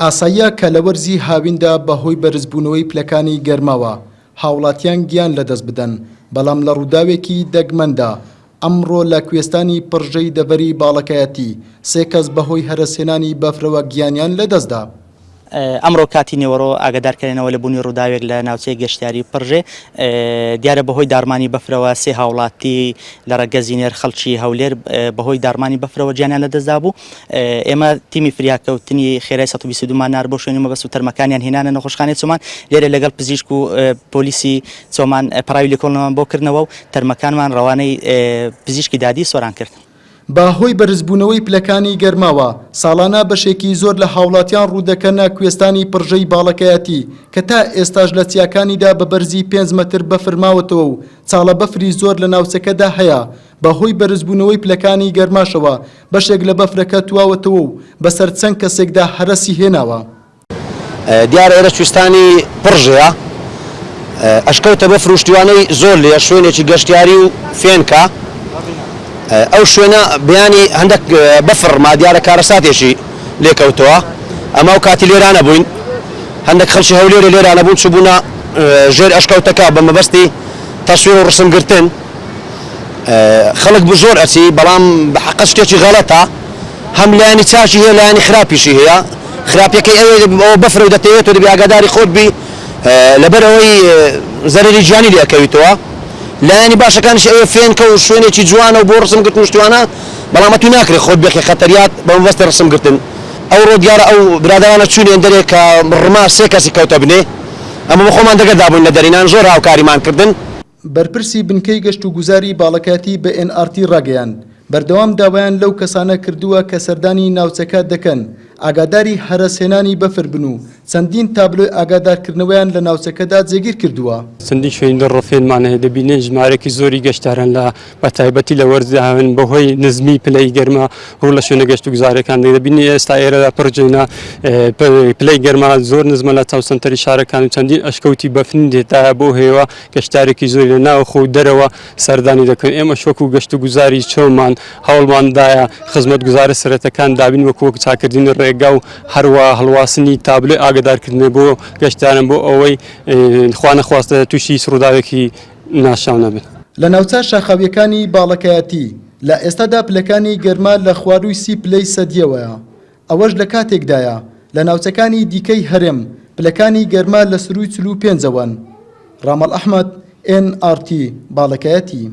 ئاساییە کە لە وەرزی هاویندا بەهۆی بەرزبوونەوەی پلەکانی گەرماوە هاوڵاتیان گیان لەدەست بدەن، بەڵام لە ڕووداوێکی دەگمەندا ئەمڕۆ لە کوێستانی پڕژەی دەڤەری باڵەکایەتی سێ کەس بەهۆی هەرەسهێنانی بەفرەوە گیانیان لەدەستدا. ئەمڕۆ کاتی نێوەڕۆ ئاگادارکرێنەوە لە بوونی ڕووداوێک لە ناوچەی گەشتیاری پڕژێ، دیارە بەهۆی داڕمانی بەفرەوە سێ هاوڵاتی لە ڕەگەزی نێر خەڵکی هەولێر بەهۆی داڕمانی بەفرەوە گیانیان لەدەستدابوو. ئێمە تیمی فریاکەوتنی خێرای 122 مان نارد بۆ شوێنی مەبەست و تەرمەکانیان هێنانە نەخۆشخانەی چۆمان، لێرە لەگەڵ پزیشک و پۆلیسی چۆمان پەڕاوی لێکۆڵینەوەمان بۆ کردنەوە و تەرمەکانمان ڕەوانەی پزیشکی دادی سۆران کرد. بە هۆی بەرزبوونەوەی پلەکانی گەرماوە، ساڵانە بەشێکی زۆر لە هاوڵاتیان ڕوودەکەنە کوێستانی پڕژەی باڵەکایەتی کە تا ئێستاش لە چیاکانیدا بە بەرزی پێنج مەتر بەفر ماوەتەوە و چاڵە بەفری زۆر لە ناوچەکەدا هەیە، بە هۆی بەرزبوونەوەی پلەکانی گەرماشەوە بەشێک لە بەفرەکە تواوەتەوە و بەسەر چەند کەسێکدا هەرەسی هێناوە. دیارە ئێرە کوێستانی پڕژەیە، ئەشکەوتە بەفر و شتیوانەی زۆر لێیە، شوێنێکی گەشتیاری و فێنکە. ئەو شوێنە بەیانی هەندەک بەفر ڕما، دیارە کارەساتێکی لێ کەوتەوە. ئەمە ئەو کاتی لێرانە بووین، هەندەک خەڵکی هەولێرێ لێرانە بوون، چووبوونە ژێر ئەشکەوتەکە بە مەبەستی تەسویر و ڕسم گرتن. خەڵک بو زۆر ئەچی بەڵام بە حەقەت شتێکی غەڵەتە هەم لایەنی چاکی هەیە لایەنی خراپیشی هەیە خراپیەکەی ئەوێ ئەوە بەفرە و دەتەوێت تۆ دەبی ئاگاداری خۆت بی لەبەر ئەوەی زەرەری گیانی لێ ئەکەویتەوە لایەنی باشەکانیش ئەوێ فێنکە و شوێنێکی جوانە و بۆ ڕسم گرتن و شتوانە بەڵام ئەتوو ناکرێ خۆت بێخی خەتەریات بە مەبەستی ڕسم گرتن ئەوڕۆ دیارە ئەو برادەرانە چوون ئێندەرێ کە ڕما سێ کەسی کەوتە بنێ ئەمە بە خۆمان دەگەر دابووین لە دەرینان زۆر هاوکاریمان کردن. بەرپرسی بنکەی گەشتوگوزاری باڵەکایەتی بە ئێن ئاڕ تی ڕاگەیاند، بەردەوام داوایان لەو کەسانە کردووە کە سەردانی ناوچەکە دەکەن ئاگاداری هەرەسهێنانی بەفر بن و چەندین تابلۆی ئاگادارکردنەوەیان لە ناوچەکەدا جێگیر کردووە. چەندین شوێنی دڵڕفێنمان هەیە، دەبینین ژمارەیەکی زۆری گەشتیاران لە بە تایبەتی لە وەرزی هاوین بەهۆی نزمی پلەی گەرما ڕوو لە شوێنە گەشتوگوزاریەکان دەکەن، دەبینین ئێستا ئێرەدا پڕ جێینا پلەی گەرما زۆر نزمە لە چاو سەنتەری شارەکان و چەندین ئەشکەوتی بەفرین دێتایە بۆ هێوە گەشتارێکی زۆری لە ناوخۆ و دەرەوە سەردانی دەکەن ئێمەش وەکو گەشتوگوزاری چۆمان هەوڵماندایە خزمەتگوزارە سەرەتەکان دابین وەکو وەک چاکردنی ڕێگا و هەروە هەڵواسنی تابلۆی ئاگدارکردنە بۆ گەشتیاران بۆ ئەوەی خوا نەخواستە تووشی هیچ ڕووداوێکی ناشیاو نەبن. لە ناوچە شاخاوییەکانی باڵەکایەتی لە ئێستادا پلەکانی گەرما لە خوارووی سی پلەی سەدییەوەیە، ئەوەش لە کاتێکدایە لە ناوچەکانی دیکەی هەرێم پلەکانی گەرما لە سرووی 45 ەوەن. ڕامەڵ ئەحمەد، ئێن ئاڕ تی، باڵەکایەتی.